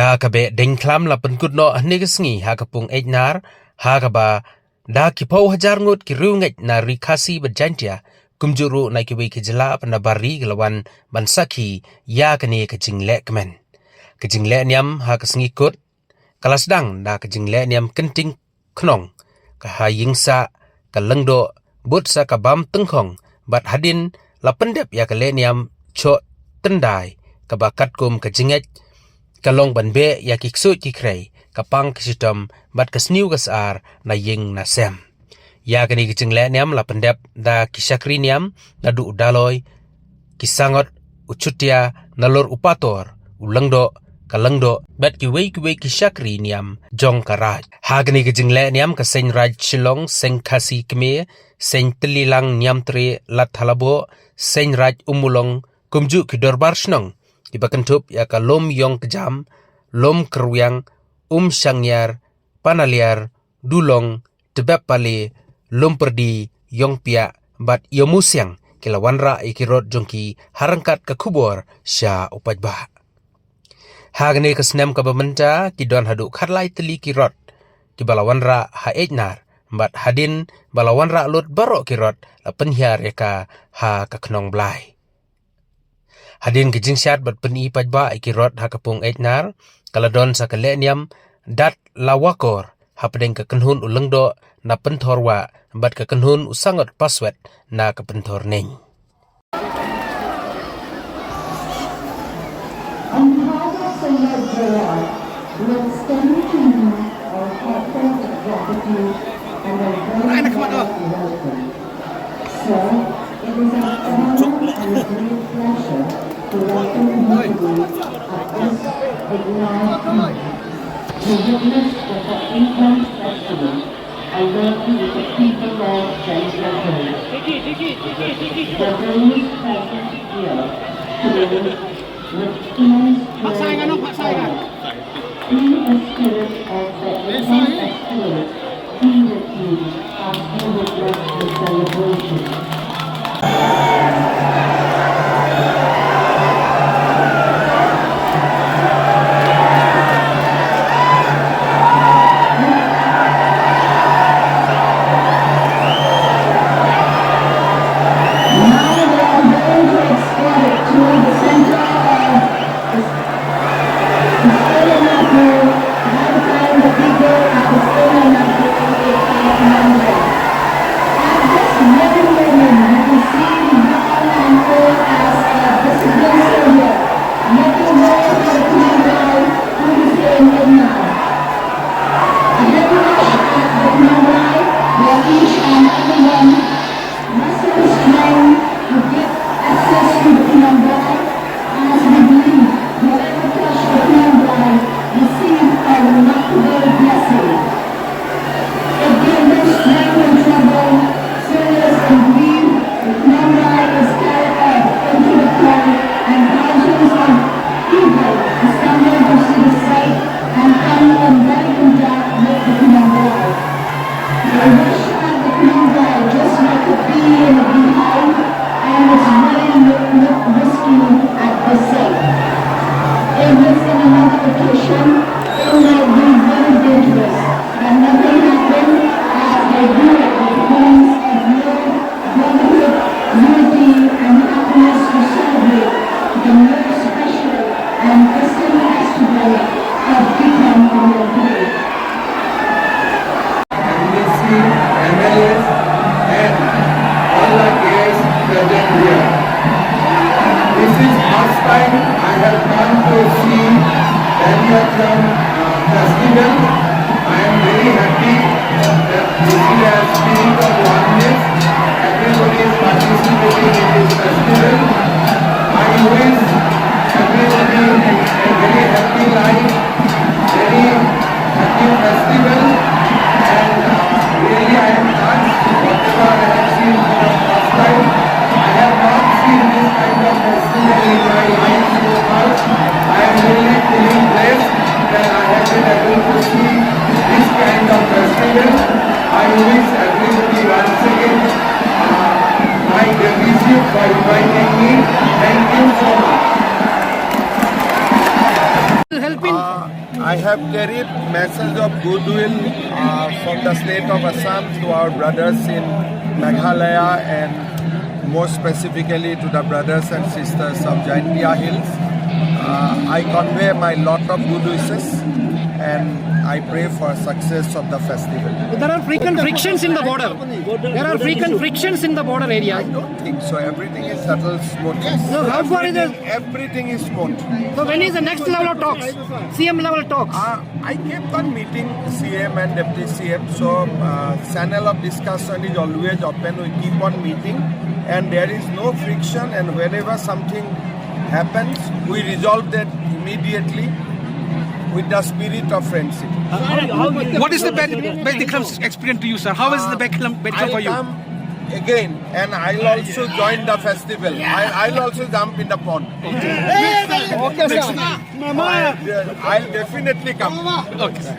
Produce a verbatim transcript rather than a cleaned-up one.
Ha ka beh deng khlam la pynkut noh hynne ka sngi ha ka pung Ejnar, ha kaba da ki phew hajar ngut ki riewngeit na ri Khasi bad Jaintia, kumjuh ruh na kiwei ki jylla bad na bar ri ki la wan ban sakhi ïa kane ka jingleh kmen. Ka jingleh niam ha ka sngi kut ka la sdang da ka jingleh niam kynting khnong, ka ha ïing sah, ka lyngdoh, bud sa ka bam tyngkhong, bad hadien la pyndep ïa ka leh niam choh tyndai, kaba katkum ka jingngeit ka long ban beh ïa ki ksuid ki khrei, ka pang ka shitom, bad ka sniew ka sar na ïing na sem. Ïa kane ka jingleh niam la pyndep da ki shakri niam, naduh u Daloi, ki Sangot, u Chutia, nalor u Pator, u Lyngdoh, ka Lyngdoh, bad kiwei kiwei ki shakri niam jong ka Raid. Ha kane ka jingleh niam ka Seiñ Raid Shillong, Seiñ Khasi Kmie, Seiñ Tyllilang Niamtre Lat Halaboh, Seiñ Raid Ummulong, kumjuh ki dorbar shnong kiba kynthup ïa ka Lum Ïong Kjam, Lum Kyrwiang, Umshangñiar, Panaliar, Dulong, Tbep Pale, Lumpyrdi, Ïongpiah, bad Ïewmusiang, ki la wanrah ïa ki rot jong ki ha ryngkat ka khubor sha u paidbah. Ha kane ka snem kaba mynta, ki don haduh khatlai tylli ki rot kiba la wanrah ha Ejnar, bad hadien ba la wanrah lut baroh ki rot, la pynhiar ïa ka ha ka Khnong Blai. Hadien ka jingshad bad pyni paidbah ïa ki rot ha ka pung Ejnar, ka la don sa ka leh niam Dat Lawakor hapdeng ka kynhun u Lyngdoh na Pynthorwah, bad ka kynhun u Sangot Paswet na ka Pynthorneiñ. On behalf of Seigneur Gerard, we extend to you our heartfelt gratitude and a very warm welcome. Sir, it is an honor and a great pleasure to welcome you today at this Vignai Eve to witness the Baptism Festival along with the people of Jaintia Hills. For those present here today with immense joy and triumph, may the spirit of the Vignai Festival be with you as you witness the celebration. Now we are going to escort it to the center of the Stadium National, notifying the people at the Stadium National. At this very moment, you can see the young and old as a visible soldier making way for the Khnong Blai through the same Ejnar. A heavy rush at the Khnong Blai, where each and every one must have strength to get access to the Khnong Blai, as we believe whoever touched the Khnong Blai received a remarkable blessing. It gave them strength in trouble, solace in grief. The Khnong Blai is carried off into the cold, and thousands of people assemble to see the sight and come in very contact with the Khnong Blai. They worship at the Khnong Blai just like a bee in a beehive, and it's very look, look risky at this site. If this in another occasion, it might be very dangerous, but nothing happened as they do it with feelings of love, brotherhood, unity, and happiness to celebrate the most special and festive festival of Bikram Amyotway. M D C, M L As, and all the guests present here. This is first time I have come to see Daniel Trump, uh, festival. I am very happy that this is a spirit of oneness. Everybody is participating in this festival. I wish everybody a very happy life, very happy festival, and, uh, really I am touched whatever I have seen for the first time. I have not seen this kind of festival in my life so far. I am really feeling blessed that I have been able to see this kind of festival. I wish everyone Very message of goodwill uh, from the state of Assam to our brothers in Meghalaya and more specifically to the brothers and sisters of Jaintia Hills. Uh, I convey my lot of good wishes and I pray for success of the festival. There are frequent frictions in the border. There are frequent frictions in the border area. I don't think so. Everything is settled smoothly. So how far is the Everything is smooth. So when is the next level of talks? C M level talks. Uh, I kept on meeting C M and Deputy C M, so uh, channel of discussion is always open. We keep on meeting, and there is no friction. And whenever something happens, we resolve that immediately with the spirit of friendship. What is the Beit Beit Ikram experience to you, sir? How is the Beit Ikram, Beit Ikram I'll for you? Come again, and I'll also join the festival. I, I'll also jump in the pond. Okay, sir. I'll, I'll definitely come. Okay, sir.